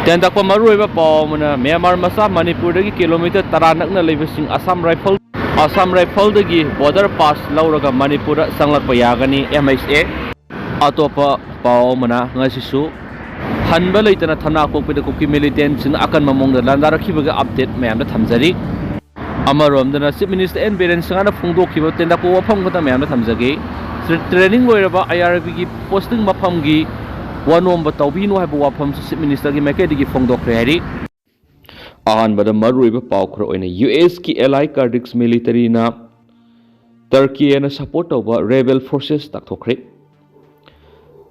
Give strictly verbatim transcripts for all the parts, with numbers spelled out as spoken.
ꯍꯦꯟꯗꯛꯄ ꯃꯔꯨꯑꯣꯏꯕ ꯄꯥꯎ ꯑꯃꯅ, ꯃ꯭ꯌꯥꯟꯃꯥꯔ ꯃꯆꯥ ꯃꯅꯤꯄꯨꯔꯗꯒꯤ ꯀꯤꯂꯣꯃꯤꯇꯔ ꯇꯔꯥ ꯅꯛꯅ ꯂꯩꯕꯁꯤꯡ ꯑꯁꯥꯝ ꯔꯥꯏꯐꯜ, ꯑꯁꯥꯝ ꯔꯥꯏꯐꯜꯗꯒꯤ ꯕꯣꯔꯗꯔ ꯄꯥꯁ ꯂꯧꯔꯒ ꯃꯅꯤꯄꯨꯔꯗ ꯆꯪꯂꯛꯄ ꯌꯥꯒꯅꯤ, ꯑꯦꯝ ꯑꯩꯆ ꯑꯦ꯫ ꯑꯇꯣꯞꯄ ꯄꯥꯎ ꯑꯃꯅ, ꯉꯁꯤꯁꯨ ꯍꯟꯕ ꯂꯩꯇꯅ ꯊꯧꯅꯥ ꯀꯣꯛꯄꯤꯗ ꯀꯨꯀꯤ ꯃꯤꯂꯤꯇꯦꯟꯁꯤꯡꯅ ꯑꯀꯟꯕ ꯃꯑꯣꯡꯗ ꯂꯥꯟꯗꯥꯔꯛꯈꯤꯕꯒꯤ ꯑꯞꯗꯦꯠ ꯃꯌꯥꯝꯗ ꯊꯝꯖꯔꯤ꯫ ꯑꯃꯔꯣꯝꯗꯅ ꯆꯤꯐ ꯃꯤꯅꯤꯁꯇꯔ ꯑꯦꯟ ꯕꯤꯔꯦꯟ ꯁꯤꯡꯍꯅ ꯐꯣꯡꯗꯣꯛꯈꯤꯕ ꯇꯦꯟꯗꯛꯄ ꯋꯥꯐꯝ ꯈꯛꯇ ꯃꯌꯥꯝꯗ ꯊꯝꯖꯒꯦ꯫ ꯇ꯭ꯔꯦ-, ꯇ꯭ꯔꯦꯅꯤꯡ ꯂꯣꯏꯔꯕ ꯑꯥꯏ ꯑꯥꯔ ꯕꯤꯒꯤ ꯄꯣꯁꯇꯤꯡ ꯃꯐꯝꯒꯤ ꯋꯥꯅꯣꯝꯕ ꯇꯧꯕꯤꯅꯨ ꯍꯥꯏꯕ ꯋꯥꯐꯝꯁꯨ ꯆꯤꯐ ꯃꯤꯅꯤꯁꯇꯔꯒꯤ ꯃꯥꯏꯀꯩꯗꯒꯤ ꯐꯣꯡꯗꯣꯛꯈ꯭ꯔꯦ ꯍꯥꯏꯔꯤ꯫ ꯑꯍꯥꯟꯕꯗ ꯃꯔꯨꯑꯣꯏꯕ ꯄꯥꯎ ꯈꯔ ꯑꯣꯏꯅ, ꯌꯨ ꯑꯦꯁꯀꯤ ꯑꯦꯂꯥꯏ ꯀꯥꯔꯗꯤꯛꯁ ꯃꯤꯂꯤꯇꯔꯤꯅ ꯇꯔꯀꯤꯅ ꯁꯄꯣꯔꯠ ꯇꯧꯕ ꯔꯦꯕꯦꯜ ꯐꯣꯔꯁꯦꯁ ꯇꯥꯛꯊꯣꯛꯈ꯭ꯔꯦ꯫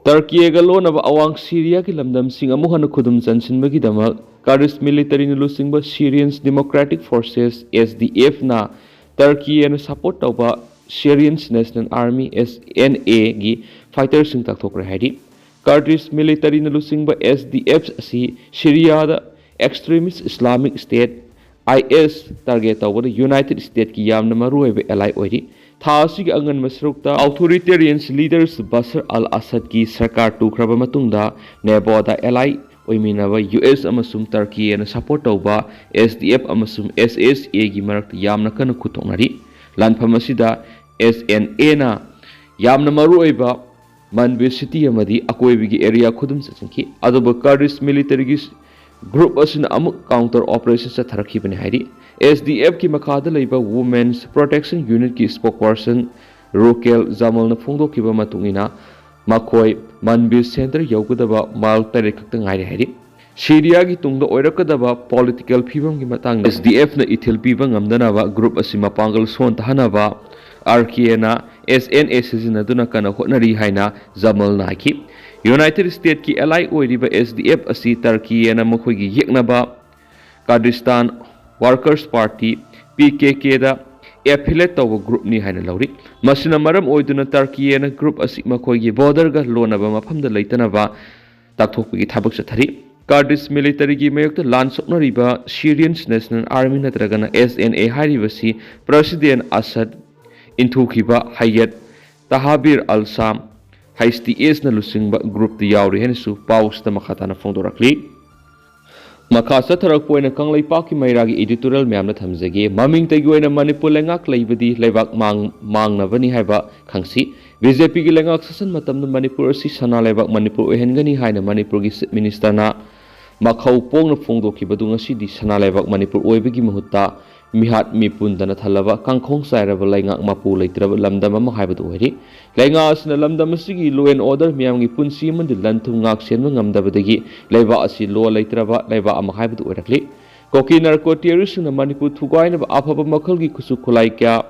ꯇꯔꯀꯤꯒ ꯂꯣꯟꯅꯕ ꯑꯋꯥꯡ ꯁꯤꯔꯤꯌꯥꯒꯤ ꯂꯝꯗꯝꯁꯤꯡ ꯑꯃꯨꯛ ꯍꯟꯅ ꯈꯨꯗꯨꯝ ꯆꯟꯁꯤꯟꯕꯒꯤꯗꯃꯛ ꯀꯥꯔꯗꯤꯁ ꯃꯤꯂꯤꯇꯔꯤꯅ ꯂꯨꯆꯤꯡꯕ ꯁꯤꯔꯤꯌꯟꯁ democratic forces, S D ꯑꯦꯐꯅ ꯇꯔꯀꯤꯅ support ꯇꯧꯕ ꯁꯤꯔꯤꯌꯟꯁ ꯅꯦꯁꯅꯦꯜ ꯑꯥꯔꯃꯤ, ꯑꯦꯁ ꯑꯦꯟ ꯑꯦꯒꯤ ꯐꯥꯏꯇꯔꯁꯤꯡ ꯇꯥꯛꯊꯣꯛꯈ꯭ꯔꯦ ꯍꯥꯏꯔꯤ꯫ ꯀꯥꯔꯗꯤꯁ ꯃꯤꯂꯤꯇꯔꯤꯅ ꯂꯨꯆꯤꯡꯕ ꯑꯦꯁ ꯗꯤ ꯑꯦꯐ ꯑꯁꯤ ꯁꯤꯔꯤꯌꯥꯗ ꯑꯦꯛꯁꯇ꯭ꯔꯤꯃꯤꯁ ꯏꯁꯂꯥꯃꯤꯛ ꯁ꯭ꯇꯦꯠ, ꯑꯥꯏ ꯑꯦꯁ, ꯇꯥꯔꯒꯦꯠ ꯇꯧꯕꯗ ꯌꯨꯅꯥꯏꯇꯦꯗ ꯁ꯭ꯇꯦꯠꯀꯤ ꯌꯥꯝꯅ ꯃꯔꯨꯑꯣꯏꯕ ꯑꯦꯂꯥꯏ ꯑꯣꯏꯔꯤ꯫ ꯊꯥ ꯑꯁꯤꯒꯤ ꯑꯉꯟꯕ ꯁꯔꯨꯛꯇ ꯑꯣꯊꯣꯔꯤꯇꯦꯔꯤꯌꯟꯁ ꯂꯤꯗꯔꯁ ꯕꯁꯔ ꯑꯜ ꯑꯁꯗꯀꯤ ꯁꯔꯀꯥꯔ ꯇꯨꯈ꯭ꯔꯕ ꯃꯇꯨꯡꯗ, ꯅꯦꯕꯣꯗ ꯑꯦꯂꯥꯏ ꯑꯣꯏꯃꯤꯟꯅꯕ ꯌꯨ ꯑꯦꯁ ꯑꯃꯁꯨꯡ ꯇꯔꯀꯤꯅ ꯁꯄꯣꯔꯠ ꯇꯧꯕ ꯑꯦꯁ ꯗꯤ ꯑꯦꯐ ꯑꯃꯁꯨꯡ ꯑꯦꯁ ꯑꯦꯁ ꯑꯦꯒꯤ ꯃꯔꯛꯇ ꯌꯥꯝꯅ ꯀꯟꯅ ꯈꯨꯠꯊꯣꯛꯅꯔꯤ꯫ ꯂꯥꯟꯐꯝ ꯑꯁꯤꯗ ꯑꯦꯁ ꯑꯦꯟ ꯑꯦꯅ ꯌꯥꯝꯅ ꯃꯔꯨꯑꯣꯏꯕ ꯃꯟꯕꯤꯔ ꯁꯤꯇꯤ ꯑꯃꯗꯤ ꯑꯀꯣꯏꯕꯒꯤ ꯑꯦꯔꯤꯌꯥ ꯈꯨꯗꯨꯝ ꯆꯟꯁꯤꯟꯈꯤ꯫ ꯑꯗꯨꯕꯨ ꯀꯥꯔꯗꯤꯁ ꯃꯤꯂꯤꯇꯔꯤꯒꯤ ꯒ꯭ꯔꯨꯞ ꯑꯁꯤꯅ ꯑꯃꯨꯛ ꯀꯥꯎꯟꯇꯔ ꯑꯣꯄꯔꯦꯁꯟ ꯆꯠꯊꯔꯛꯈꯤꯕꯅꯤ ꯍꯥꯏꯔꯤ꯫ ꯑꯦꯁ ꯗꯤ ꯑꯦꯐꯀꯤ ꯃꯈꯥꯗ ꯂꯩꯕ ꯋꯨꯃꯦꯟꯁ ꯄ꯭ꯔꯣꯇꯦꯛꯁꯟ ꯌꯨꯅꯤꯠꯀꯤ ꯁ꯭ꯄꯣꯛꯄꯔꯁꯟ ꯔꯨꯀꯦꯜ ꯖꯃꯜꯅ ꯐꯣꯡꯗꯣꯛꯈꯤꯕ ꯃꯇꯨꯡ ꯏꯟꯅ, ꯃꯈꯣꯏ ꯃꯟꯕꯤꯔ ꯁꯦꯟꯇꯔ ꯌꯧꯒꯗꯕ ꯃꯥꯏꯜ ꯇꯔꯦꯠ ꯈꯛꯇ ꯉꯥꯏꯔꯦ ꯍꯥꯏꯔꯤ꯫ ꯁꯤꯔꯤꯌꯥꯒꯤ ꯇꯨꯡꯗ ꯑꯣꯏꯔꯛꯀꯗꯕ ꯄꯣꯂꯤꯇꯤꯀꯦꯜ ꯐꯤꯕꯝꯒꯤ ꯃꯇꯥꯡꯗ ꯑꯦꯁ ꯗꯤ ꯑꯦꯐꯅ ꯏꯊꯤꯜ ꯄꯤꯕ ꯉꯝꯗꯅꯕ ꯒ꯭ꯔꯨꯞ ꯑꯁꯤ ꯃꯄꯥꯡꯒꯜ ꯁꯣꯟꯊꯍꯟꯅꯕ ꯑꯥꯔ ꯀꯦ ꯑꯦꯅ ꯑꯦꯁ ꯑꯦꯟ ꯑꯦ ꯁꯤꯖꯤꯟꯅꯗꯨꯅ ꯀꯟꯅ ꯍꯣꯠꯅꯔꯤ ꯍꯥꯏꯅ ꯖꯃꯜꯅ ꯍꯥꯏꯈꯤ꯫ ꯌꯨꯅꯥꯏꯇꯦꯗ ꯁ꯭ꯇꯦꯠꯀꯤ ꯑꯦꯂꯥꯏ ꯑꯣꯏꯔꯤꯕ ꯑꯦꯁ ꯗꯤ ꯑꯦꯐ ꯑꯁꯤ ꯇꯔꯀꯤ ꯑꯦꯅ ꯃꯈꯣꯏꯒꯤ ꯌꯦꯛꯅꯕ ꯀꯥꯔꯗꯤꯁꯇꯥꯟ ꯋꯥꯔꯀꯔꯁ ꯄꯥꯔꯇꯤ, ꯄꯤ ꯀꯦ ꯀꯦꯗ ꯑꯦꯐꯤꯂꯦꯠ ꯇꯧꯕ ꯒ꯭ꯔꯨꯞꯅꯤ ꯍꯥꯏꯅ ꯂꯧꯔꯤ꯫ ꯃꯁꯤꯅ ꯃꯔꯝ ꯑꯣꯏꯗꯨꯅ ꯇꯔꯀꯤ ꯑꯦꯅ ꯒ꯭ꯔꯨꯞ ꯑꯁꯤ ꯃꯈꯣꯏꯒꯤ ꯕꯣꯔꯗꯔꯒ ꯂꯣꯟꯅꯕ ꯃꯐꯝꯗ ꯂꯩꯇꯅꯕ ꯇꯥꯛꯊꯣꯛꯄꯒꯤ ꯊꯕꯛ ꯆꯠꯊꯔꯤ꯫ ꯀꯥꯔꯗꯤꯁ ꯃꯤꯂꯤꯇꯔꯤꯒꯤ ꯃꯥꯌꯣꯛꯇ ꯂꯥꯟ ꯁꯣꯛꯅꯔꯤꯕ ꯁꯤꯔꯤꯌꯟꯁ ꯅꯦꯁꯅꯦꯜ ꯑꯥꯔꯃꯤ ꯅꯠꯇ꯭ꯔꯒꯅ ꯑꯦꯁ ꯑꯦꯟ ꯑꯦ ꯍꯥꯏꯔꯤꯕꯁꯤ ꯄ꯭ꯔꯁꯤꯗꯦꯟ ꯑꯁꯗ ꯏꯟꯊꯨꯈꯤꯕ ꯍꯌꯠ ꯇꯍꯥꯕꯤꯔ ꯑꯜ ꯁꯥꯝ, ꯍꯩꯆ ꯇꯤ ꯑꯦꯁꯅ ꯂꯨꯆꯤꯡꯕ ꯒ꯭ꯔꯨꯞꯇ ꯌꯥꯎꯔꯤ ꯍꯥꯏꯅꯁꯨ ꯄꯥꯎꯁꯤꯗ ꯃꯈꯥ ꯇꯥꯅ ꯐꯣꯡꯗꯣꯔꯛꯂꯤ꯫ ꯃꯈꯥ ꯆꯠꯊꯔꯛꯄ ꯑꯣꯏꯅ ꯀꯪꯂꯩꯄꯥꯛꯀꯤ ꯃꯩꯔꯥꯒꯤ editorial ꯃꯌꯥꯝꯅ ꯊꯝꯖꯒꯦ꯫ ꯃꯃꯤꯡꯇꯒꯤ ꯑꯣꯏꯅ ꯃꯅꯤꯄꯨꯔ ꯂꯩꯉꯥꯛ ꯂꯩꯕꯗꯤ ꯂꯩꯕꯥꯛ ꯃꯥꯡ-, ꯃꯥꯡꯅꯕꯅꯤ ꯍꯥꯏꯕ ꯈꯪꯁꯤ꯫ BJPꯒꯤ ꯂꯩꯉꯥꯛ ꯁꯥꯁꯟ ꯃꯇꯝꯗ ꯃꯅꯤꯄꯨꯔ ꯑꯁꯤ ꯁꯅꯥ ꯂꯩꯕꯥꯛ ꯃꯅꯤꯄꯨꯔ ꯑꯣꯏꯍꯟꯒꯅꯤ ꯍꯥꯏꯅ ꯃꯅꯤꯄꯨꯔꯒꯤ Chief Ministerꯅ ꯃꯈꯧ ꯄꯣꯡꯅ ꯐꯣꯡꯗꯣꯛꯈꯤꯕꯗꯨ ꯉꯁꯤꯗꯤ ꯁꯅꯥ ꯂꯩꯕꯥꯛ ꯃꯅꯤꯄꯨꯔ ꯑꯣꯏꯕꯒꯤ ꯃꯍꯨꯠꯇ ꯃꯤꯍꯥꯠ ꯃꯤꯄꯨꯟꯗꯅ ꯊꯜꯂꯕ ꯀꯥꯡꯈꯣꯡ ꯆꯥꯏꯔꯕ ꯂꯩꯉꯥꯛ ꯃꯄꯨ ꯂꯩꯇ꯭ꯔꯕ ꯂꯝꯗꯝ ꯑꯃ ꯍꯥꯏꯕꯗꯨ ꯑꯣꯏꯔꯤ꯫ ꯂꯩꯉꯥꯛ ꯑꯁꯤꯅ ꯂꯝꯗꯝ ꯑꯁꯤꯒꯤ law and order ꯃꯤꯌꯥꯝꯒꯤ ꯄꯨꯟꯁꯤ ꯑꯃꯗꯤ ꯂꯟ ꯊꯨꯝ ꯉꯥꯛ ꯁꯦꯟꯕ ꯉꯝꯗꯕꯗꯒꯤ ꯂꯩꯕꯥꯛ ꯑꯁꯤ law ꯂꯩꯇ꯭ꯔꯕ ꯂꯩꯕꯥꯛ ꯑꯃ ꯍꯥꯏꯕꯗꯨ ꯑꯣꯏꯔꯛꯂꯤ꯫ ꯀꯨꯀꯤ narco terroristꯁꯤꯡꯅ ꯃꯅꯤꯄꯨꯔ ꯊꯨꯒꯥꯏꯅꯕ ꯑꯐꯕ ꯃꯈꯜꯒꯤ ꯈꯨꯠꯁꯨ ꯈꯨꯠꯂꯥꯏ ꯀꯌꯥ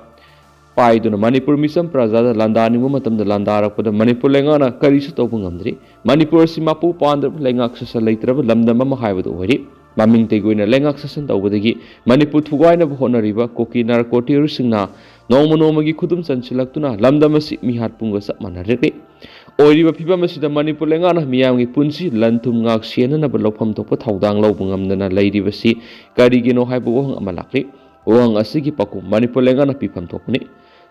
ꯄꯥꯏꯗꯨꯅ ꯃꯅꯤꯄꯨꯔ ꯃꯤꯆꯝ ꯄ꯭ꯔꯖꯥꯗ ꯂꯥꯟꯗꯥꯅꯤꯡꯕ ꯃꯇꯝꯗ ꯂꯥꯟꯗꯥꯔꯛꯄꯗ ꯃꯅꯤꯄꯨꯔ ꯂꯩꯉꯥꯛꯅ ꯀꯔꯤꯁꯨ ꯇꯧꯕ ꯉꯝꯗ꯭ꯔꯤ꯫ ꯃꯅꯤꯄꯨꯔ ꯑꯁꯤ ꯃꯄꯨ ꯄꯥꯟꯗ꯭ꯔꯕ ꯂꯩꯉꯥꯛ ꯁꯥꯁꯟ ꯂꯩꯇ꯭ꯔꯕ ꯂꯝꯗꯝ ꯑꯃ ꯍꯥꯏꯕꯗꯨ ꯑꯣꯏꯔꯤ꯫ ꯃꯃꯤꯡꯇꯒꯤ ꯑꯣꯏꯅ ꯂꯩꯉꯥꯛ ꯁꯥꯁꯟ ꯇꯧꯕꯗꯒꯤ ꯃꯅꯤꯄꯨꯔ ꯊꯨꯒꯥꯏꯅꯕ ꯍꯣꯠꯅꯔꯤꯕ ꯀꯨꯀꯤ narco terroristꯁꯤꯡꯅ ꯅꯣꯡꯃ ꯅꯣꯡꯃꯒꯤ ꯈꯨꯗꯨꯝ ꯆꯟꯁꯤꯜꯂꯛꯇꯨꯅ ꯂꯝꯗꯝ ꯑꯁꯤ ꯃꯤꯍꯥꯠ ꯄꯨꯡꯒ ꯆꯞ ꯃꯥꯟꯅꯔꯛꯂꯤ꯫ ꯑꯣꯏꯔꯤꯕ ꯐꯤꯕꯝ ꯑꯁꯤꯗ ꯃꯅꯤꯄꯨꯔ ꯂꯩꯉꯥꯛꯅ ꯃꯤꯌꯥꯝꯒꯤ ꯄꯨꯟꯁꯤ ꯂꯟ ꯊꯨꯝ ꯉꯥꯛ ꯁꯦꯟꯅꯅꯕ ꯂꯧꯐꯝ ꯊꯣꯛꯄ ꯊꯧꯗꯥꯡ ꯂꯧꯕ ꯉꯝꯗꯅ ꯂꯩꯔꯤꯕꯁꯤ ꯀꯔꯤꯒꯤꯅꯣ ꯍꯥꯏꯕ ꯋꯥꯍꯪ ꯑꯃ ꯂꯥꯛꯂꯤ꯫ ꯋꯥꯍꯪ ꯑꯁꯤꯒꯤ ꯄꯥꯎꯈꯨꯝ ꯃꯅꯤꯄꯨꯔ ꯂꯩꯉꯥꯛꯅ ꯄꯤꯐꯝ ꯊꯣꯛꯄꯅꯤ꯫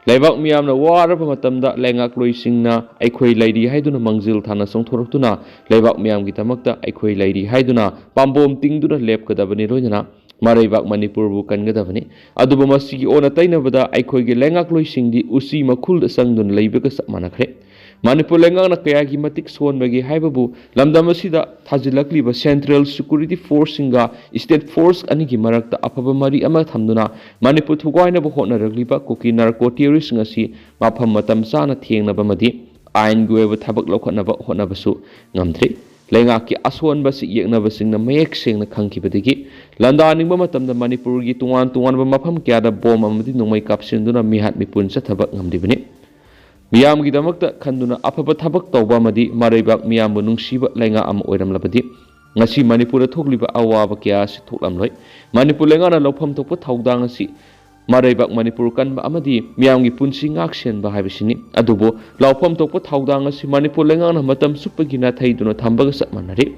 ꯂꯩꯕꯥꯛ ꯃꯤꯌꯥꯝꯅ ꯋꯥꯔꯕ ꯃꯇꯝꯗ ꯂꯩꯉꯥꯛꯂꯣꯏꯁꯤꯡꯅ ꯑꯩꯈꯣꯏ ꯂꯩꯔꯤ ꯍꯥꯏꯗꯨꯅ ꯃꯥꯡꯖꯤꯜ ꯊꯥꯅ ꯆꯣꯡꯊꯣꯔꯛꯇꯨꯅ ꯂꯩꯕꯥꯛ ꯃꯤꯌꯥꯝꯒꯤꯗꯃꯛꯇ ꯑꯩꯈꯣꯏ ꯂꯩꯔꯤ ꯍꯥꯏꯗꯨꯅ ꯄꯥꯝꯕꯣꯝ ꯇꯤꯡꯗꯨꯅ ꯂꯦꯞꯀꯗꯕꯅꯤ, ꯂꯣꯏꯅꯅ ꯃꯔꯩꯕꯥꯛ ꯃꯅꯤꯄꯨꯔꯕꯨ ꯀꯟꯒꯗꯕꯅꯤ꯫ ꯑꯗꯨꯕꯨ ꯃꯁꯤꯒꯤ ꯑꯣꯟꯅ ꯇꯩꯅꯕꯗ ꯑꯩꯈꯣꯏꯒꯤ ꯂꯩꯉꯥꯛꯂꯣꯏꯁꯤꯡꯗꯤ ꯎꯆꯤ ꯃꯈꯨꯜꯗ ꯆꯪꯗꯨꯅ ꯂꯩꯕꯒ ꯆꯞ ꯃꯥꯟꯅꯈ꯭ꯔꯦ꯫ ꯃꯅꯤꯄꯨꯔ ꯂꯩꯉꯥꯛꯅ ꯀꯌꯥꯒꯤ ꯃꯇꯤꯛ ꯁꯣꯟꯕꯒꯦ ꯍꯥꯏꯕꯕꯨ ꯂꯝꯗꯝ ꯑꯁꯤꯗ ꯊꯥꯖꯤꯜꯂꯛꯂꯤꯕ central security forceꯁꯤꯡꯒ state force ꯑꯅꯤꯒꯤ ꯃꯔꯛꯇ ꯑꯐꯕ ꯃꯔꯤ ꯑꯃ ꯊꯝꯗꯨꯅ ꯃꯅꯤꯄꯨꯔ ꯊꯨꯒꯥꯏꯅꯕ ꯍꯣꯠꯅꯔꯛꯂꯤꯕ ꯀꯨꯀꯤ narco terroristꯁꯤꯡ ꯑꯁꯤ ꯃꯐꯝ ꯃꯇꯝ ꯆꯥꯅ ꯊꯦꯡꯅꯕ ꯑꯃꯗꯤ ꯑꯥꯏꯟꯒꯤ ꯑꯣꯏꯕ ꯊꯕꯛ ꯂꯧꯈꯠꯅꯕ ꯍꯣꯠꯅꯕꯁꯨ ꯉꯝꯗ꯭ꯔꯤ꯫ ꯂꯩꯉꯥꯛꯀꯤ ꯑꯁꯣꯟꯕ ꯑꯁꯤ ꯌꯦꯛꯅꯕꯁꯤꯡꯅ ꯃꯌꯦꯛ ꯁꯦꯡꯅ ꯈꯪꯈꯤꯕꯗꯒꯤ ꯂꯥꯟꯗꯥꯅꯤꯡꯕ ꯃꯇꯝꯗ ꯃꯅꯤꯄꯨꯔꯒꯤ ꯇꯣꯉꯥꯟ ꯇꯣꯉꯥꯟꯕ ꯃꯐꯝ ꯀꯌꯥꯗ ꯕꯣꯝ ꯑꯃꯗꯤ ꯅꯣꯡꯃꯩ ꯀꯥꯞꯁꯤꯟꯗꯨꯅ ꯃꯤꯍꯥꯠ ꯃꯤꯄꯨꯟ ꯆꯠꯊꯕ ꯉꯝꯂꯤꯕꯅꯤ꯫ ꯃꯤꯌꯥꯝꯒꯤꯗꯃꯛꯇ ꯈꯟꯗꯨꯅ ꯑꯐꯕ ꯊꯕꯛ ꯇꯧꯕ ꯑꯃꯗꯤ ꯃꯔꯩꯕꯥꯛ ꯃꯤꯌꯥꯝꯕꯨ ꯅꯨꯡꯁꯤꯕ ꯂꯩꯉꯥꯛ ꯑꯃ ꯑꯣꯏꯔꯝꯂꯕꯗꯤ ꯉꯁꯤ ꯃꯅꯤꯄꯨꯔꯗ ꯊꯣꯛꯂꯤꯕ ꯑꯋꯥꯕ ꯀꯌꯥ ꯑꯁꯤ ꯊꯣꯛꯂꯝꯂꯣꯏ꯫ ꯃꯅꯤꯄꯨꯔ ꯂꯩꯉꯥꯛꯅ ꯂꯧꯐꯝ ꯊꯣꯛꯄ ꯊꯧꯗꯥꯡ ꯑꯁꯤ ꯃꯔꯩꯕꯥꯛ ꯃꯅꯤꯄꯨꯔ ꯀꯟꯕ ꯑꯃꯗꯤ ꯃꯤꯌꯥꯝꯒꯤ ꯄꯨꯟꯁꯤ ꯉꯥꯛ ꯁꯦꯟꯕ ꯍꯥꯏꯕꯁꯤꯅꯤ꯫ ꯑꯗꯨꯕꯨ ꯂꯧꯐꯝ ꯊꯣꯛꯄ ꯊꯧꯗꯥꯡ ꯑꯁꯤ ꯃꯅꯤꯄꯨꯔ ꯂꯩꯉꯥꯛꯅ ꯃꯇꯝ ꯆꯨꯞꯄꯒꯤ ꯅꯥꯊꯩꯗꯨꯅ ꯊꯝꯕꯒ ꯆꯞ ꯃꯥꯟꯅꯔꯤ꯫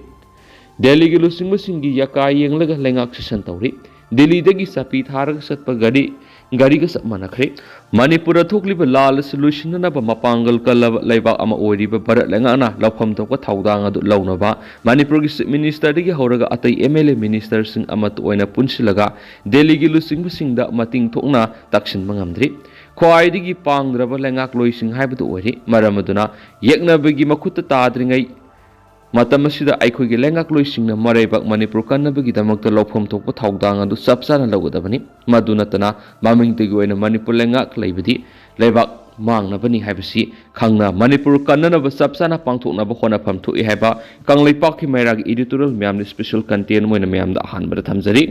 ꯗꯦꯜꯂꯤꯒꯤ ꯂꯨꯆꯤꯡꯕꯁꯤꯡꯒꯤ ꯌꯥꯀꯥ ꯌꯦꯡꯂꯒ ꯂꯩꯉꯥꯛ ꯁꯥꯁꯟ ꯇꯧꯔꯤ꯫ ꯗꯦꯜꯂꯤꯗꯒꯤ ꯆꯥꯄꯤ ꯊꯥꯔꯒ ꯆꯠꯄ ꯒꯥꯔꯤ ꯒꯥꯔꯤꯒ ꯆꯞ ꯃꯥꯟꯅꯈ꯭ꯔꯦ꯫ ꯃꯅꯤꯄꯨꯔꯗ ꯊꯣꯛꯂꯤꯕ ꯂꯥꯜ ꯑꯁꯤ ꯂꯣꯏꯁꯤꯟꯅꯅꯕ ꯃꯄꯥꯡꯒꯜ ꯀꯜꯂꯕ ꯂꯩꯕꯥꯛ ꯑꯃ ꯑꯣꯏꯔꯤꯕ ꯚꯥꯔꯠ ꯂꯩꯉꯥꯛꯅ ꯂꯧꯐꯝ ꯊꯣꯛꯄ ꯊꯧꯗꯥꯡ ꯑꯗꯨ ꯂꯧꯅꯕ ꯃꯅꯤꯄꯨꯔꯒꯤ Chief Ministerꯗꯒꯤ ꯍꯧꯔꯒ ꯑꯇꯩ M L A ministerꯁꯤꯡ ꯑꯃꯠꯇ ꯑꯣꯏꯅ ꯄꯨꯟꯁꯤꯜꯂꯒ ꯗꯦꯜꯂꯤꯒꯤ ꯂꯨꯆꯤꯡꯕꯁꯤꯡꯗ ꯃꯇꯤꯡ ꯊꯣꯛꯅ ꯇꯛꯁꯤꯟꯕ ꯉꯝꯗ꯭ꯔꯤ꯫ ꯈ꯭ꯋꯥꯏꯗꯒꯤ ꯄꯥꯡꯗ꯭ꯔꯕ ꯂꯩꯉꯥꯛꯂꯣꯏꯁꯤꯡ ꯍꯥꯏꯕꯗꯨ ꯑꯣꯏꯔꯤ꯫ ꯃꯔꯝ ꯑꯗꯨꯅ ꯌꯦꯛꯅꯕꯒꯤ ꯃꯈꯨꯠꯇ ꯇꯥꯗ꯭ꯔꯤꯉꯩ ꯃꯇꯝ ꯑꯁꯤꯗ ꯑꯩꯈꯣꯏꯒꯤ ꯂꯩꯉꯥꯛꯂꯣꯏꯁꯤꯡꯅ ꯃꯔꯩꯕꯥꯛ ꯃꯅꯤꯄꯨꯔ ꯀꯟꯅꯕꯒꯤꯗꯃꯛꯇ ꯂꯧꯐꯝ ꯊꯣꯛꯄ ꯊꯧꯗꯥꯡ ꯑꯗꯨ ꯆꯞ ꯆꯥꯅ ꯂꯧꯒꯗꯕꯅꯤ꯫ ꯃꯗꯨ ꯅꯠꯇꯅ ꯃꯃꯤꯡꯇꯒꯤ ꯑꯣꯏꯅ ꯃꯅꯤꯄꯨꯔ ꯂꯩꯉꯥꯛ ꯂꯩꯕꯗꯤ ꯂꯩꯕꯥꯛ ꯃꯥꯡꯅꯕꯅꯤ ꯍꯥꯏꯕꯁꯤ ꯈꯪꯅ ꯃꯅꯤꯄꯨꯔ ꯀꯟꯅꯅꯕ ꯆꯞ ꯆꯥꯅ ꯄꯥꯡꯊꯣꯛꯅꯕ ꯍꯣꯠꯅꯐꯝ ꯊꯣꯛꯏ ꯍꯥꯏꯕ ꯀꯪꯂꯩꯄꯥꯛꯀꯤ ꯃꯩꯔꯥꯒꯤ editorial ꯃꯌꯥꯝꯗ special content ꯑꯣꯏꯅ ꯃꯌꯥꯝꯗ ꯑꯍꯥꯟꯕꯗ ꯊꯝꯖꯔꯤ꯫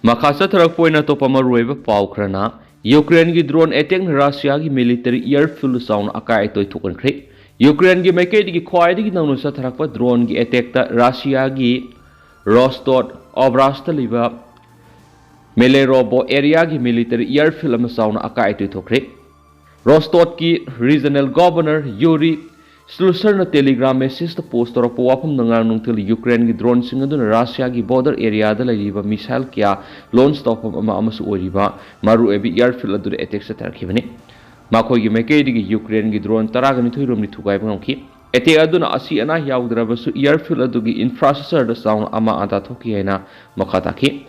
ꯃꯈꯥ ꯆꯠꯊꯔꯛꯄ ꯑꯣꯏꯅ ꯑꯇꯣꯞꯄ ꯃꯔꯨꯑꯣꯏꯕ ꯄꯥꯎ ꯈꯔꯅ, ꯌꯨꯀ꯭ꯔꯦꯟꯒꯤ drone attackꯅ ꯔꯁꯤꯌꯥꯒꯤ military airfield ꯆꯥꯎꯅ ꯑꯀꯥꯏ ꯑꯇꯣꯏ ꯊꯣꯛꯍꯟꯈ꯭ꯔꯦ꯫ ꯌꯨꯀ꯭ꯔꯦꯟꯒꯤ ꯃꯥꯏꯀꯩꯗꯒꯤ ꯈ꯭ꯋꯥꯏꯗꯒꯤ ꯅꯧꯅ ꯆꯠꯊꯔꯛꯄ droneꯒꯤ attackꯇ ꯔꯁꯤꯌꯥꯒꯤ ꯔꯣꯁꯇꯣꯠ ꯑꯣꯕ꯭ꯂꯥꯁꯇ ꯂꯩꯕ ꯃꯦꯂꯦꯔꯣꯕꯣ areaꯒꯤ military airfield ꯑꯃ ꯆꯥꯎꯅ ꯑꯀꯥꯏ ꯑꯇꯣꯏ ꯊꯣꯛꯈ꯭ꯔꯦ꯫ ꯔꯣꯁꯇꯣꯠꯀꯤ regional governor ꯌꯨꯔꯤ ꯁ꯭ꯂꯨꯁꯔꯅ Telegram messageꯇ post ꯇꯧꯔꯛꯄ ꯋꯥꯐꯝꯗ, ꯉꯔꯥꯡ ꯅꯨꯡꯊꯤꯜ ꯌꯨꯀ꯭ꯔꯦꯟꯒꯤ droneꯁꯤꯡ ꯑꯗꯨꯅ ꯔꯁꯤꯌꯥꯒꯤ border areaꯗ ꯂꯩꯔꯤꯕ missile ꯀꯌꯥ launch ꯇꯧꯐꯝ ꯑꯃ ꯑꯃꯁꯨ ꯑꯣꯏꯔꯤꯕ ꯃꯔꯨꯑꯣꯏꯕ airfield ꯑꯗꯨꯗ attack ꯆꯠꯊꯔꯛꯈꯤꯕꯅꯤ꯫ ꯃꯈꯣꯏꯒꯤ ꯃꯥꯏꯀꯩꯗꯒꯤ ꯌꯨꯀ꯭ꯔꯦꯟꯒꯤ drone ꯇꯔꯥꯒ ꯅꯤꯊꯣꯏ ꯔꯣꯝꯗꯤ ꯊꯨꯒꯥꯏꯕ ꯉꯝꯈꯤ꯫ Attack ꯑꯗꯨꯅ ꯑꯁꯤ ꯑꯅꯥ ꯌꯥꯎꯗ꯭ꯔꯕꯁꯨ airfield ꯑꯗꯨꯒꯤ infrastructureꯗ ꯆꯥꯎꯅ ꯑꯃꯥꯡ ꯑꯇꯥ ꯊꯣꯛꯈꯤ ꯍꯥꯏꯅ ꯃꯈꯥ ꯇꯥꯈꯤ꯫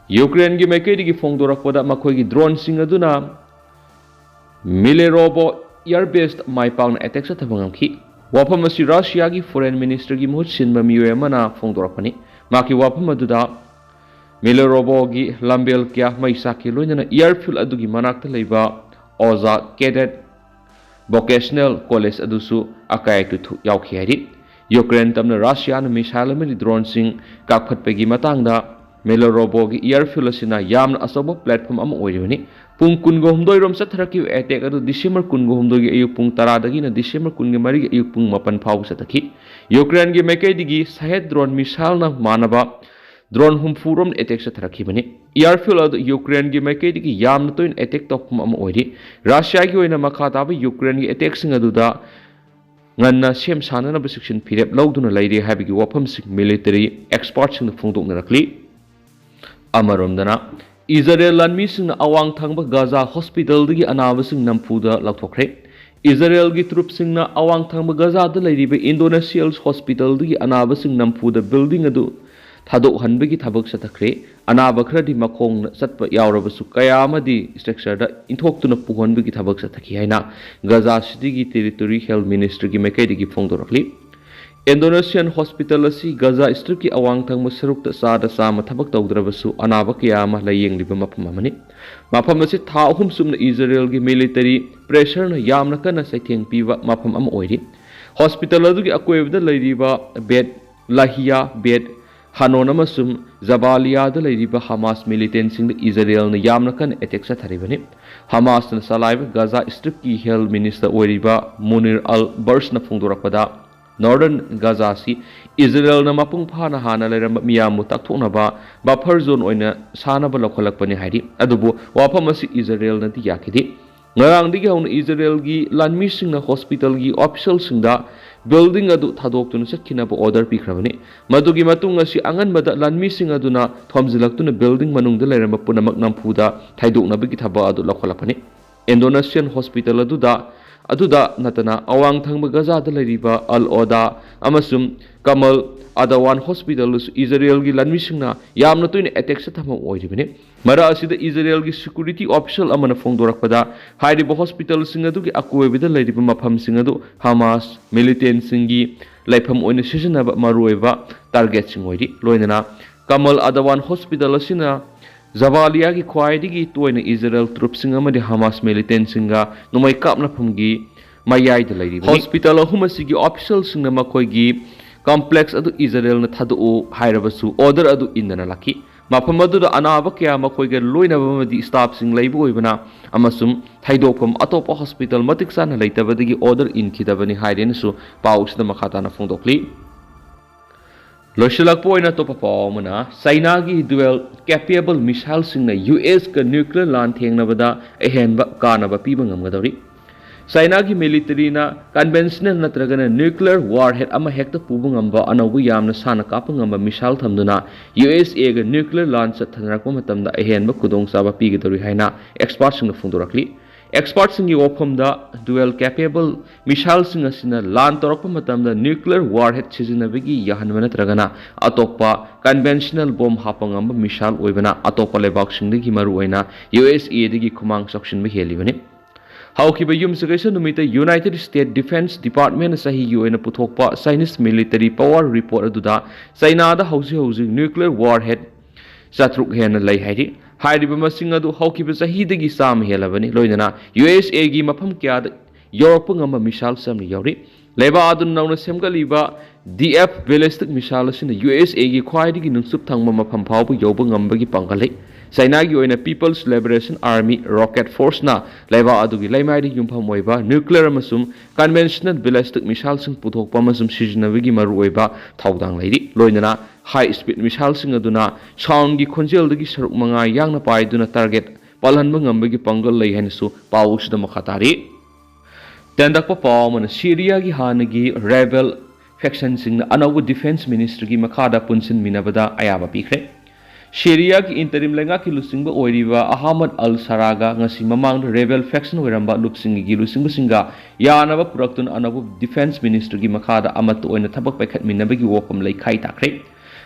ꯌꯨꯀ꯭ꯔꯦꯟꯒꯤ ꯃꯥꯏꯀꯩꯗꯒꯤ ꯐꯣꯡꯗꯣꯔꯛꯄꯗ, ꯃꯈꯣꯏꯒꯤ droneꯁꯤꯡ ꯑꯗꯨꯅ ꯃꯤꯂꯦꯔꯣꯕꯣ air baseꯇ ꯃꯥꯏ ꯄꯥꯛꯅ attack ꯆꯠꯊꯕ ꯉꯝꯈꯤ꯫ ꯋꯥꯐꯝ ꯑꯁꯤ ꯔꯁꯤꯌꯥꯒꯤ foreign ministerꯒꯤ ꯃꯍꯨꯠ ꯁꯤꯟꯕ ꯃꯤꯑꯣꯏ ꯑꯃꯅ ꯐꯣꯡꯗꯣꯔꯛꯄꯅꯤ꯫ ꯃꯍꯥꯛꯀꯤ ꯋꯥꯐꯝ ꯑꯗꯨꯗ ꯃꯤꯂꯦꯔꯣꯕꯣꯒꯤ ꯂꯝꯕꯦꯜ ꯀꯌꯥ ꯃꯩ ꯆꯥꯛꯈꯤ, ꯂꯣꯏꯅꯅ airfield ꯑꯗꯨꯒꯤ ꯃꯅꯥꯛꯇ ꯂꯩꯕ ꯑꯣꯖꯥ cadet vocational college ꯑꯗꯨꯁꯨ ꯑꯀꯥꯏ ꯑꯇꯣꯏ ꯊꯣꯛ-, ꯌꯥꯎꯈꯤ ꯍꯥꯏꯔꯤ꯫ ꯌꯨꯀ꯭ꯔꯦꯟ ꯇꯝꯅ ꯔꯁꯤꯌꯥꯅ missile ꯑꯃꯗꯤ droneꯁꯤꯡ ꯀꯥꯞꯈꯠꯄꯒꯤ ꯃꯇꯥꯡꯗ ꯃꯦꯂꯣꯔꯣꯕꯣꯒꯤ airfield ꯑꯁꯤꯅ ꯌꯥꯝꯅ ꯑꯆꯧꯕ platform ꯑꯃ ꯑꯣꯏꯔꯤꯕꯅꯤ꯫ ꯄꯨꯡ ꯀꯨꯟꯒ ꯍꯨꯝꯗꯣꯏ ꯔꯣꯝ ꯆꯠꯊꯔꯛꯈꯤꯕ attack ꯑꯗꯨ December ꯀꯨꯟꯒ ꯍꯨꯝꯗꯣꯏꯒꯤ ꯑꯌꯨꯛ ꯄꯨꯡ ꯇꯔꯥꯗꯒꯤꯅ December ꯀꯨꯟꯒ ꯃꯔꯤꯒꯤ ꯑꯌꯨꯛ ꯄꯨꯡ ꯃꯥꯄꯟ ꯐꯥꯎꯕ ꯆꯠꯊꯈꯤ꯫ ꯌꯨꯀ꯭ꯔꯦꯟꯒꯤ ꯃꯥꯏꯀꯩꯗꯒꯤ Shahed drone missileꯅ ꯃꯥꯟꯅꯕ drone ꯍꯨꯝꯐꯨ ꯔꯣꯝ attack ꯆꯠꯊꯔꯛꯈꯤꯕꯅꯤ꯫ Airfield ꯑꯗꯨ ꯌꯨꯀ꯭ꯔꯦꯟꯒꯤ ꯃꯥꯏꯀꯩꯗꯒꯤ ꯌꯥꯝꯅ ꯇꯣꯏꯅ attack ꯇꯧꯐꯝ ꯑꯃ ꯑꯣꯏꯔꯤ꯫ ꯔꯁꯤꯌꯥꯒꯤ ꯑꯣꯏꯅ ꯃꯈꯥ ꯇꯥꯕ ꯌꯨꯀ꯭ꯔꯦꯟꯒꯤ attackꯁꯤꯡ ꯑꯗꯨꯗ ꯉꯟꯅ ꯁꯦꯝ ꯁꯥꯅꯅꯕ ꯆꯦꯛꯁꯤꯟ ꯐꯤꯔꯦꯞ ꯂꯧꯗꯨꯅ ꯂꯩꯔꯤ ꯍꯥꯏꯕꯒꯤ ꯋꯥꯐꯝꯁꯤꯡ military expertꯁꯤꯡꯅ ꯐꯣꯡꯗꯣꯛꯅꯔꯛꯂꯤ꯫ ꯑꯃꯔꯣꯝꯗꯅ, ꯏꯖꯔꯦꯜ ꯂꯥꯟꯃꯤꯁꯤꯡꯅ ꯑꯋꯥꯡ ꯊꯪꯕ ꯒꯥꯖꯥ ꯍꯣꯁꯄꯤꯇꯥꯜꯗꯒꯤ ꯑꯅꯥꯕꯁꯤꯡ ꯅꯝꯐꯨꯗ ꯂꯧꯊꯣꯛꯈ꯭ꯔꯦ꯫ ꯏꯖꯔꯦꯜꯒꯤ ꯇ꯭ꯔꯨꯞꯁꯤꯡꯅ ꯑꯋꯥꯡ ꯊꯪꯕ ꯒꯥꯖꯥꯗ ꯂꯩꯔꯤꯕ ꯏꯟꯗꯣꯅꯦꯁꯤꯌꯥ ꯍꯣꯁꯄꯤꯇꯥꯜꯗꯒꯤ ꯑꯅꯥꯕꯁꯤꯡ ꯅꯝꯐꯨꯗ ꯕꯤꯜꯗꯤꯡ ꯑꯗꯨ ꯊꯥꯗꯣꯛꯍꯟꯕꯒꯤ ꯊꯕꯛ ꯆꯠꯊꯈ꯭ꯔꯦ꯫ ꯑꯅꯥꯕ ꯈꯔꯗꯤ ꯃꯈꯣꯡꯅ ꯆꯠꯄ ꯌꯥꯎꯔꯕꯁꯨ ꯀꯌꯥ ꯑꯃꯗꯤ ꯏꯁꯇ꯭ꯔꯛꯆꯔꯗ ꯏꯟꯊꯣꯛꯇꯨꯅ ꯄꯨꯍꯟꯕꯒꯤ ꯊꯕꯛ ꯆꯠꯊꯈꯤ ꯍꯥꯏꯅ ꯒꯥꯖꯥ ꯁꯤꯇꯤꯒꯤ ꯇꯦꯔꯤꯇꯣꯔꯤ ꯍꯦꯜꯊ ꯃꯤꯅꯤꯁꯇ꯭ꯔꯤꯒꯤ ꯃꯥꯏꯀꯩꯗꯒꯤ ꯐꯣꯡꯗꯣꯔꯛꯂꯤ꯫ ꯏꯟꯗꯣꯅꯦꯁꯤꯌꯥꯟ ꯍꯣꯁꯄꯤꯇꯥꯜ ꯑꯁꯤ ꯒꯥꯖꯥ ꯁ꯭ꯇ꯭ꯔꯤꯞꯀꯤ ꯑꯋꯥꯡ ꯊꯪꯕ ꯁꯔꯨꯛꯇ ꯆꯥꯗ ꯆꯥꯝꯃ ꯊꯕꯛ ꯇꯧꯗ꯭ꯔꯕꯁꯨ ꯑꯅꯥꯕ ꯀꯌꯥ ꯑꯃ ꯂꯥꯌꯦꯡꯂꯤꯕ ꯃꯐꯝ ꯑꯃꯅꯤ꯫ ꯃꯐꯝ ꯑꯁꯤ ꯊꯥ ꯑꯍꯨꯝ ꯆꯨꯞꯅ ꯏꯖꯔꯦꯜꯒꯤ ꯃꯤꯂꯤꯇꯔꯤ ꯄ꯭ꯔꯦꯁꯔꯅ ꯌꯥꯝꯅ ꯀꯟꯅ ꯆꯩꯊꯦꯡ ꯄꯤꯕ ꯃꯐꯝ ꯑꯃ ꯑꯣꯏꯔꯤ꯫ ꯍꯣꯁꯄꯤꯇꯥꯜ ꯑꯗꯨꯒꯤ ꯑꯀꯣꯏꯕꯗ ꯂꯩꯔꯤꯕ ꯕꯦꯠ ꯂꯥꯍꯤꯌꯥ, ꯕꯦꯠ ꯍꯥꯅꯣꯟ ꯑꯃꯁꯨꯡ ꯖꯕꯥꯂꯤꯌꯥꯗ ꯂꯩꯔꯤꯕ ꯍꯃꯥꯁ ꯃꯤꯂꯤꯇꯦꯟꯁꯤꯡꯗ ꯏꯖꯔꯦꯜꯅ ꯌꯥꯝꯅ ꯀꯟꯅ ꯑꯦꯇꯦꯛ ꯆꯠꯊꯔꯤꯕꯅꯤ꯫ ꯍꯃꯥꯁꯅ ꯆꯂꯥꯏꯕ ꯒꯥꯖꯥ ꯁ꯭ꯇ꯭ꯔꯤꯞꯀꯤ ꯍꯦꯜꯊ ꯃꯤꯅꯤꯁꯇꯔ ꯑꯣꯏꯔꯤꯕ ꯃꯨꯅꯤꯔ ꯑꯜ ꯕꯔꯁꯅ ꯐꯣꯡꯗꯣꯔꯛꯄꯗ, ꯅꯣꯔꯗꯔꯟ ꯒꯥꯖꯥ ꯑꯁꯤ ꯏꯖꯔꯦꯜꯅ ꯃꯄꯨꯡ ꯐꯥꯅ ꯍꯥꯟꯅ ꯂꯩꯔꯝꯕ ꯃꯤꯌꯥꯝꯕꯨ ꯇꯥꯛꯊꯣꯛꯅꯕ ꯕꯐꯔ ꯖꯣꯟ ꯑꯣꯏꯅ ꯁꯥꯅꯕ ꯂꯧꯈꯠꯂꯛꯄꯅꯤ ꯍꯥꯏꯔꯤ꯫ ꯑꯗꯨꯕꯨ ꯋꯥꯐꯝ ꯑꯁꯤ ꯏꯖꯔꯦꯜꯅꯗꯤ ꯌꯥꯈꯤꯗꯦ꯫ ꯉꯔꯥꯡꯗꯒꯤ ꯍꯧꯅ ꯏꯖꯔꯦꯜꯒꯤ ꯂꯥꯟꯃꯤꯁꯤꯡꯅ ꯍꯣꯁꯄꯤꯇꯥꯜꯒꯤ ꯑꯣꯐꯤꯁꯤꯌꯦꯜꯁꯤꯡꯗ ꯕꯤꯜꯗꯤꯡ ꯑꯗꯨ ꯊꯥꯗꯣꯛꯇꯨꯅ ꯆꯠꯈꯤꯅꯕ ꯑꯣꯔꯗꯔ ꯄꯤꯈ꯭ꯔꯕꯅꯤ꯫ ꯃꯗꯨꯒꯤ ꯃꯇꯨꯡ ꯑꯁꯤ ꯑꯉꯟꯕꯗ ꯂꯥꯟꯃꯤꯁꯤꯡ ꯑꯗꯨꯅ ꯊꯣꯝꯖꯤꯜꯂꯛꯇꯨꯅ ꯕꯤꯜꯗꯤꯡ ꯃꯅꯨꯡꯗ ꯂꯩꯔꯝꯕ ꯄꯨꯝꯅꯃꯛ ꯅꯝꯐꯨꯗ ꯊꯩꯗꯣꯛꯅꯕꯒꯤ ꯊꯕꯛ ꯑꯗꯨ ꯂꯧꯈꯠꯂꯛꯄꯅꯤ꯫ ꯏꯟꯗꯣꯅꯦꯁꯤꯌꯥꯟ ꯍꯣꯁꯄꯤꯇꯥꯜ ꯑꯗꯨꯗ, ꯑꯗꯨꯗ ꯅꯠꯇꯅ ꯑꯋꯥꯡ ꯊꯪꯕ ꯒꯥꯖꯥꯗ ꯂꯩꯔꯤꯕ ꯑꯜ ꯑꯣꯗꯥ ꯑꯃꯁꯨꯡ ꯀꯃꯜ ꯑꯗꯋꯥꯟ ꯍꯣꯁꯄꯤꯇꯥꯜꯗꯁꯨ ꯏꯖꯔꯦꯜꯒꯤ ꯂꯥꯟꯃꯤꯁꯤꯡꯅ ꯌꯥꯝꯅ ꯇꯣꯏꯅ ꯑꯦꯇꯦꯛ ꯆꯠꯊꯕ ꯑꯣꯏꯔꯤꯕꯅꯤ꯫ ꯃꯔꯛ ꯑꯁꯤꯗ ꯏꯖꯔꯦꯜꯒꯤ ꯁꯦꯀ꯭ꯌꯨꯔꯤꯇꯤ ꯑꯣꯐꯤꯁꯤꯌꯦꯜ ꯑꯃꯅ ꯐꯣꯡꯗꯣꯔꯛꯄꯗ, ꯍꯥꯏꯔꯤꯕ ꯍꯣꯁꯄꯤꯇꯥꯜꯁꯤꯡ ꯑꯗꯨꯒꯤ ꯑꯀꯣꯏꯕꯗ ꯂꯩꯔꯤꯕ ꯃꯐꯝꯁꯤꯡ ꯑꯗꯨ ꯍꯃꯥꯁ ꯃꯤꯂꯤꯇꯦꯟꯁꯤꯡꯒꯤ ꯂꯩꯐꯝ ꯑꯣꯏꯅ ꯁꯤꯖꯤꯟꯅꯕ ꯃꯔꯨꯑꯣꯏꯕ ꯇꯥꯔꯒꯦꯠꯁꯤꯡ ꯑꯣꯏꯔꯤ꯫ ꯂꯣꯏꯅꯅ ꯀꯃꯜ ꯑꯗꯋꯥꯟ ꯍꯣꯁꯄꯤꯇꯥꯜ ꯑꯁꯤꯅ ꯖꯕꯥꯂꯤꯌꯥꯒꯤ ꯈ꯭ꯋꯥꯏꯗꯒꯤ ꯇꯣꯏꯅ ꯏꯖꯔꯦꯜ ꯇ꯭ꯔꯨꯞꯁꯤꯡ ꯑꯃꯗꯤ ꯍꯃꯥꯁ ꯃꯤꯂꯤꯇꯦꯟꯁꯤꯡꯒ ꯅꯣꯡꯃꯩ ꯀꯥꯞꯅꯐꯝꯒꯤ ꯃꯌꯥꯏꯗ ꯂꯩꯔꯤꯕꯅꯤ꯫ ꯍꯣꯁꯄꯤꯇꯥꯜ ꯑꯍꯨꯝ ꯑꯁꯤꯒꯤ ꯑꯣꯐꯤꯁꯤꯌꯦꯜꯁꯤꯡꯅ ꯃꯈꯣꯏꯒꯤ ꯀꯝꯄ꯭ꯂꯦꯛꯁ ꯑꯗꯨ ꯏꯖꯔꯦꯜꯅ ꯊꯥꯗꯣꯛꯎ ꯍꯥꯏꯔꯕꯁꯨ ꯑꯣꯔꯗꯔ ꯑꯗꯨ ꯏꯟꯗꯅ ꯂꯥꯛꯈꯤ꯫ ꯃꯐꯝ ꯑꯗꯨꯗ ꯑꯅꯥꯕ ꯀꯌꯥ ꯃꯈꯣꯏꯒ ꯂꯣꯏꯅꯕ ꯑꯃꯗꯤ ꯁ꯭ꯇꯥꯐꯁꯤꯡ ꯂꯩꯕ ꯑꯣꯏꯕꯅ ꯑꯃꯁꯨꯡ ꯊꯩꯗꯣꯛꯐꯝ ꯑꯇꯣꯞꯄ ꯍꯣꯁꯄꯤꯇꯥꯜ ꯃꯇꯤꯛ ꯆꯥꯅ ꯂꯩꯇꯕꯗꯒꯤ ꯑꯣꯔꯗꯔ ꯏꯟꯈꯤꯗꯕꯅꯤ ꯍꯥꯏꯔꯦꯅꯁꯨ ꯄꯥꯎ ꯑꯁꯤꯗ ꯃꯈꯥ ꯇꯥꯅ ꯐꯣꯡꯗꯣꯛꯂꯤ꯫ ꯂꯣꯏꯁꯤꯜꯂꯛꯄ ꯑꯣꯏꯅ ꯑꯇꯣꯞꯄ ꯄꯥꯎ ꯑꯃꯅ, ꯆꯥꯏꯅꯥꯒꯤ ꯗꯨꯋꯦꯜ ꯀꯦꯄꯦꯕꯜ ꯃꯤꯁꯥꯏꯜꯁꯤꯡꯅ ꯌꯨ ꯑꯦꯁꯀ ꯅ꯭ꯌꯨꯀ꯭ꯂꯤꯌꯔ ꯂꯥꯟ ꯊꯦꯡꯅꯕꯗ ꯑꯍꯦꯟꯕ ꯀꯥꯟꯅꯕ ꯄꯤꯕ ꯉꯝꯒꯗꯧꯔꯤ꯫ ꯆꯥꯏꯅꯥꯒꯤ ꯃꯤꯂꯤꯇꯔꯤꯅ ꯀꯟꯚꯦꯟꯁꯅꯦꯜ ꯅꯠꯇ꯭ꯔꯒꯅ ꯅ꯭ꯌꯨꯀ꯭ꯂꯤꯌꯔ ꯋꯥꯔ ꯍꯦꯗ ꯑꯃ ꯍꯦꯛꯇ ꯄꯨꯕ ꯉꯝꯕ ꯑꯅꯧꯕ ꯌꯥꯝꯅ ꯁꯥꯟꯅ ꯀꯥꯞꯄ ꯉꯝꯕ ꯃꯤꯁꯥꯏꯜ ꯊꯝꯗꯨꯅ ꯌꯨ ꯑꯦꯁ ꯑꯦꯒ ꯅ꯭ꯌꯨꯀ꯭ꯂꯤꯌꯔ ꯂꯥꯟ ꯆꯠꯊꯅꯔꯛꯄ ꯃꯇꯝꯗ ꯑꯍꯦꯟꯕ ꯈꯨꯗꯣꯡꯆꯥꯕ ꯄꯤꯒꯗꯧꯔꯤ ꯍꯥꯏꯅ ꯑꯦꯛꯁꯄꯥꯔꯠꯁꯤꯡꯅ ꯐꯣꯡꯗꯣꯔꯛꯂꯤ꯫ ꯑꯦꯛꯁꯄꯥꯔꯠꯁꯤꯡꯒꯤ ꯋꯥꯐꯝꯗ, ꯗꯨꯋꯦꯜ ꯀꯦꯄꯦꯕꯜ ꯃꯤꯁꯥꯏꯜꯁꯤꯡ ꯑꯁꯤꯅ ꯂꯥꯟ ꯇꯧꯔꯛꯄ ꯃꯇꯝꯗ ꯅ꯭ꯌꯨꯀ꯭ꯂꯤꯌꯔ ꯋꯥꯔ ꯍꯦꯗ ꯁꯤꯖꯤꯟꯅꯕꯒꯤ ꯌꯥꯍꯟꯕ ꯅꯠꯇ꯭ꯔꯒꯅ ꯑꯇꯣꯞꯄ ꯀꯟꯚꯦꯟꯁꯅꯦꯜ ꯕꯣꯝ ꯍꯥꯞꯄ ꯉꯝꯕ ꯃꯤꯁꯥꯏꯜ ꯑꯣꯏꯕꯅ ꯑꯇꯣꯞꯄ ꯂꯩꯕꯥꯛꯁꯤꯡꯗꯒꯤ ꯃꯔꯨꯑꯣꯏꯅ ꯌꯨ ꯑꯦꯁ ꯑꯦꯗꯒꯤ ꯈꯨꯃꯥꯡ ꯆꯥꯎꯁꯤꯟꯕ ꯍꯦꯜꯂꯤꯕꯅꯤ꯫ ꯍꯧꯈꯤꯕ ꯌꯨꯝꯁꯀꯩꯁ ꯅꯨꯃꯤꯠꯇ ꯌꯨꯅꯥꯏꯇꯦꯗ ꯁ꯭ꯇꯦꯠ ꯗꯤꯐꯦꯟꯁ ꯗꯤꯄꯥꯔꯠꯃꯦꯟꯅ ꯆꯍꯤꯒꯤ ꯑꯣꯏꯅ ꯄꯨꯊꯣꯛꯄ ꯆꯥꯏꯅꯤꯁ ꯃꯤꯂꯤꯇꯔꯤ ꯄꯋꯥꯔ ꯔꯤꯄꯣꯔꯠ ꯑꯗꯨꯗ ꯆꯩꯅꯥꯗ ꯍꯧꯖꯤꯛ ꯍꯧꯖꯤꯛ ꯅ꯭ꯌꯨꯀ꯭ꯂꯤꯌꯔ ꯋꯥꯔ ꯍꯦꯗ ꯆꯥꯇ꯭ꯔꯨꯛ ꯍꯦꯟꯅ ꯂꯩ ꯍꯥꯏꯔꯤ꯫ ꯍꯥꯏꯔꯤꯕ ꯃꯁꯤꯡ ꯑꯗꯨ ꯍꯧꯈꯤꯕ ꯆꯍꯤꯗꯒꯤ ꯆꯥꯝꯃ ꯍꯦꯜꯂꯕꯅꯤ꯫ ꯂꯣꯏꯅꯅ ꯌꯨ ꯑꯦꯁ ꯑꯦꯒꯤ ꯃꯐꯝ ꯀꯌꯥꯗ ꯌꯧꯔꯛꯄ ꯉꯝꯕ ꯃꯤꯁꯥꯏꯜ ꯆꯥꯝꯃ ꯌꯥꯎꯔꯤ꯫ ꯂꯩꯕꯥꯛ ꯑꯗꯨꯅ ꯅꯧꯅ ꯁꯦꯝꯒꯠꯂꯤꯕ ꯗꯤ ꯑꯦꯐ ꯕꯦꯂꯤꯁꯇꯤꯛ ꯃꯤꯁꯥꯏꯜ ꯑꯁꯤꯅ ꯌꯨ ꯑꯦꯁ ꯑꯦꯒꯤ ꯈ꯭ꯋꯥꯏꯗꯒꯤ ꯅꯨꯡꯆꯨꯞ ꯊꯪꯕ ꯃꯐꯝ ꯐꯥꯎꯕ ꯌꯧꯕ ꯉꯝꯕꯒꯤ ꯄꯥꯡꯒꯜ ꯂꯩ꯫ ꯆꯩꯅꯥꯒꯤ ꯑꯣꯏꯅ ꯄꯤꯄꯜꯁ ꯂꯤꯕꯔꯦꯁꯟ ꯑꯥꯔꯃꯤ ꯔꯣꯀꯦꯠ ꯐꯣꯔꯁꯅ ꯂꯩꯕꯥꯛ ꯑꯗꯨꯒꯤ ꯂꯩꯃꯥꯏꯗ ꯌꯨꯝꯐꯝ ꯑꯣꯏꯕ ꯅ꯭ꯌꯨꯀ꯭ꯂꯤꯌꯔ ꯑꯃꯁꯨꯡ ꯀꯟꯚꯦꯟꯁꯅꯦꯜ ꯕꯦꯂꯤꯁꯇꯤꯛ ꯃꯤꯁꯥꯏꯜꯁꯤꯡ ꯄꯨꯊꯣꯛꯄ ꯑꯃꯁꯨꯡ ꯁꯤꯖꯤꯟꯅꯕꯒꯤ ꯃꯔꯨꯑꯣꯏꯕ ꯊꯧꯗꯥꯡ ꯂꯩꯔꯤ꯫ ꯂꯣꯏꯅꯅ ꯍꯥꯏ ꯁ꯭ꯄꯤꯗ ꯃꯤꯁꯥꯏꯜꯁꯤꯡ ꯑꯗꯨꯅ ꯁꯥꯎꯟꯒꯤ ꯈꯣꯟꯖꯦꯜꯗꯒꯤ ꯁꯔꯨꯛ ꯃꯉꯥ ꯌꯥꯡꯅ ꯄꯥꯏꯗꯨꯅ ꯇꯥꯔꯒꯦꯠ ꯄꯥꯜꯍꯟꯕ ꯉꯝꯕꯒꯤ ꯄꯥꯡꯒꯜ ꯂꯩ ꯍꯥꯏꯅꯁꯨ ꯄꯥꯎ ꯑꯁꯤꯗ ꯃꯈꯥ ꯇꯥꯔꯤ꯫ ꯇꯦꯟꯗꯛꯄ ꯄꯥꯎ ꯑꯃꯅ, ꯁꯤꯔꯤꯌꯥꯒꯤ ꯍꯥꯟꯅꯒꯤ ꯔꯦꯕꯦꯜ ꯐꯦꯛꯁꯟꯁꯤꯡꯅ ꯑꯅꯧꯕ ꯗꯤꯐꯦꯟꯁ ꯃꯤꯅꯤꯁꯇ꯭ꯔꯤꯒꯤ ꯃꯈꯥꯗ ꯄꯨꯟꯁꯤꯟꯃꯤꯟꯅꯕꯗ ꯑꯌꯥꯕ ꯄꯤꯈ꯭ꯔꯦ꯫ ꯁꯤꯔꯤꯌꯥꯒꯤ ꯏꯟꯇꯔꯤꯝ ꯂꯩꯉꯥꯛꯀꯤ ꯂꯨꯆꯤꯡꯕ ꯑꯣꯏꯔꯤꯕ ꯑꯍꯃꯗ ꯑꯜ ꯁꯔꯥꯒ ꯉꯁꯤ ꯃꯃꯥꯡꯗ ꯔꯦꯕꯦꯜ ꯐꯦꯛꯁꯟ ꯑꯣꯏꯔꯝꯕ ꯂꯨꯞꯁꯤꯡꯒꯤ ꯂꯨꯆꯤꯡꯕꯁꯤꯡꯒ ꯌꯥꯅꯕ ꯄꯨꯔꯛꯇꯨꯅ ꯑꯅꯧꯕ ꯗꯤꯐꯦꯟꯁ ꯃꯤꯅꯤꯁꯇ꯭ꯔꯤꯒꯤ ꯃꯈꯥꯗ ꯑꯃꯠꯇ ꯑꯣꯏꯅ ꯊꯕꯛ ꯄꯥꯏꯈꯠꯃꯤꯟꯅꯕꯒꯤ ꯋꯥꯐꯝ ꯂꯩꯈꯥꯏ ꯇꯥꯈ꯭ꯔꯦ꯫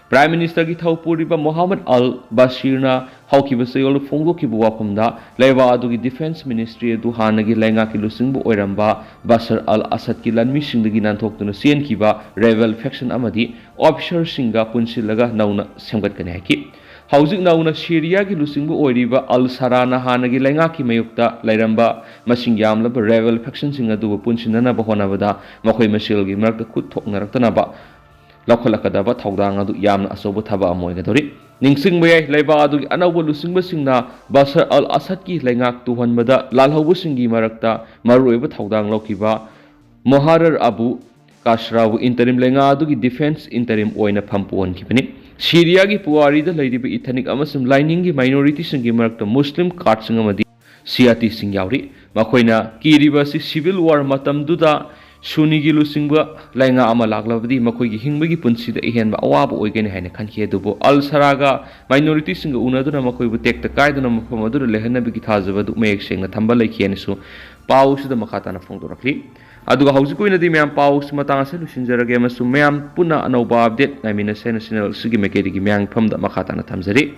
ꯄ꯭ꯔꯥꯏꯝ ꯃꯤꯅꯤꯁꯇꯔꯒꯤ ꯊꯧ ꯄꯨꯔꯤꯕ ꯃꯣꯍꯥꯃꯗ ꯑꯜ ꯕꯥꯁꯤꯔꯅ ꯍꯧꯈꯤꯕ ꯆꯌꯣꯜꯗ ꯐꯣꯡꯗꯣꯛꯈꯤꯕ ꯋꯥꯐꯝꯗ, ꯂꯩꯕꯥꯛ ꯑꯗꯨꯒꯤ ꯗꯤꯐꯦꯟꯁ ꯃꯤꯅꯤꯁꯇ꯭ꯔꯤ ꯑꯗꯨ ꯍꯥꯟꯅꯒꯤ ꯂꯩꯉꯥꯛꯀꯤ ꯂꯨꯆꯤꯡꯕ ꯑꯣꯏꯔꯝꯕ ꯕꯁꯔ ꯑꯜ ꯑꯁꯗꯀꯤ ꯂꯥꯟꯃꯤꯁꯤꯡꯗꯒꯤ ꯅꯥꯟꯊꯣꯛꯇꯨꯅ ꯆꯦꯟꯈꯤꯕ ꯔꯦꯕꯦꯜ ꯐꯦꯛꯁꯟ ꯑꯃꯗꯤ ꯑꯣꯐꯤꯁꯔꯁꯤꯡꯒ ꯄꯨꯟꯁꯤꯜꯂꯒ ꯅꯧꯅ ꯁꯦꯝꯒꯠꯀꯅꯤ ꯍꯥꯏꯈꯤ꯫ ꯍꯧꯖꯤꯛ ꯅꯧꯅ ꯁꯤꯔꯤꯌꯥꯒꯤ ꯂꯨꯆꯤꯡꯕ ꯑꯣꯏꯔꯤꯕ ꯑꯜ ꯁꯔꯥꯅ ꯍꯥꯟꯅꯒꯤ ꯂꯩꯉꯥꯛꯀꯤ ꯃꯥꯌꯣꯛꯇ ꯂꯩꯔꯝꯕ ꯃꯁꯤꯡ ꯌꯥꯝꯂꯕ ꯔꯦꯕꯦꯜ ꯐꯦꯛꯁꯟꯁꯤꯡ ꯑꯗꯨꯕꯨ ꯄꯨꯟꯁꯤꯟꯅꯅꯕ ꯍꯣꯠꯅꯕꯗ ꯃꯈꯣꯏ ꯃꯁꯦꯜꯒꯤ ꯃꯔꯛꯇ ꯈꯨꯠ ꯊꯣꯛꯅꯔꯛꯇꯅꯕ ꯂꯧꯈꯠꯂꯛꯀꯗꯕ ꯊꯧꯗꯥꯡ ꯑꯗꯨ ꯌꯥꯝꯅ ꯑꯆꯧꯕ ꯊꯕꯛ ꯑꯃ ꯑꯣꯏꯒꯗꯧꯔꯤ꯫ ꯅꯤꯡꯁꯤꯡꯕ ꯌꯥꯏ, ꯂꯩꯕꯥꯛ ꯑꯗꯨꯒꯤ ꯑꯅꯧꯕ ꯂꯨꯆꯤꯡꯕꯁꯤꯡꯅ ꯕꯁꯔ ꯑꯜ ꯑꯁꯗꯀꯤ ꯂꯩꯉꯥꯛ ꯇꯨꯍꯟꯕꯗ ꯂꯥꯜꯍꯧꯕꯁꯤꯡꯒꯤ ꯃꯔꯛꯇ ꯃꯔꯨꯑꯣꯏꯕ ꯊꯧꯗꯥꯡ ꯂꯧꯈꯤꯕ ꯃꯣꯍꯥꯔꯔ ꯑꯕꯨ ꯀꯥꯁ꯭ꯔꯥꯕꯨ ꯏꯟꯇꯔꯤꯝ ꯂꯩꯉꯥꯛ ꯑꯗꯨꯒꯤ ꯗꯤꯐꯦꯟꯁ ꯏꯟꯇꯔꯤꯝ ꯑꯣꯏꯅ ꯐꯝ ꯄꯨꯍꯟꯈꯤꯕꯅꯤ꯫ ꯁꯤꯔꯤꯌꯥꯒꯤ ꯄꯨꯋꯥꯔꯤꯗ ꯂꯩꯔꯤꯕ ꯏꯊꯅꯤꯛ ꯑꯃꯁꯨꯡ ꯂꯥꯏꯅꯤꯡꯒꯤ ꯃꯥꯏꯅꯣꯔꯤꯇꯤꯁꯤꯡꯒꯤ ꯃꯔꯛꯇ ꯃꯨꯁꯂꯤꯝ ꯀꯥꯔꯗꯁꯤꯡ ꯑꯃꯗꯤ ꯁꯤ ꯑꯥꯔ ꯇꯤꯁꯤꯡ ꯌꯥꯎꯔꯤ꯫ ꯃꯈꯣꯏꯅ ꯀꯤꯔꯤꯕ ꯑꯁꯤ civil war ꯃꯇꯝꯗꯨꯗ ꯁꯨꯅꯤꯒꯤ ꯂꯨꯆꯤꯡꯕ ꯂꯩꯉꯥꯛ ꯑꯃ ꯂꯥꯛꯂꯕꯗꯤ ꯃꯈꯣꯏꯒꯤ ꯍꯤꯡꯕꯒꯤ ꯄꯨꯟꯁꯤꯗ ꯑꯍꯦꯟꯕ ꯑꯋꯥꯕ ꯑꯣꯏꯒꯅꯤ ꯍꯥꯏꯅ ꯈꯟꯈꯤ꯫ ꯑꯗꯨꯕꯨ ꯑꯜ ꯁꯔꯥꯒ minorityꯁꯤꯡꯒ ꯎꯅꯗꯨꯅ ꯃꯈꯣꯏꯕꯨ ꯇꯦꯛꯇ ꯀꯥꯏꯗꯨꯅ ꯃꯐꯝ ꯑꯗꯨꯗ ꯂꯩꯍꯟꯅꯕꯒꯤ ꯊꯥꯖꯕ ꯑꯗꯨ ꯃꯌꯦꯛ ꯁꯦꯡꯅ ꯊꯝꯕ ꯂꯩꯈꯤ ꯍꯥꯏꯅꯁꯨ ꯄꯥꯎ ꯑꯁꯤꯗ ꯃꯈꯥ ꯇꯥꯅ ꯐꯣꯡꯗꯣꯔꯛꯂꯤ꯫ ꯑꯗꯨꯒ ꯍꯧꯖꯤꯛꯀꯤ ꯑꯣꯏꯅꯗꯤ ꯃꯌꯥꯝ ꯄꯥꯎ ꯑꯁꯤ ꯃꯇꯥꯡ ꯑꯁꯤꯗ ꯂꯣꯏꯁꯤꯟꯖꯔꯒꯦ ꯑꯃꯁꯨꯡ ꯃꯌꯥꯝ ꯄꯨꯟꯅ ꯑꯅꯧꯕ update ꯉꯥꯏꯃꯤꯟꯅꯁꯦ ꯍꯥꯏꯅ channel ꯑꯁꯤꯒꯤ ꯃꯥꯏꯀꯩꯗꯒꯤ ꯃꯌꯥꯝꯒꯤ ꯐꯝꯗ ꯃꯈꯥ ꯇꯥꯅ ꯊꯝꯖꯔꯤ꯫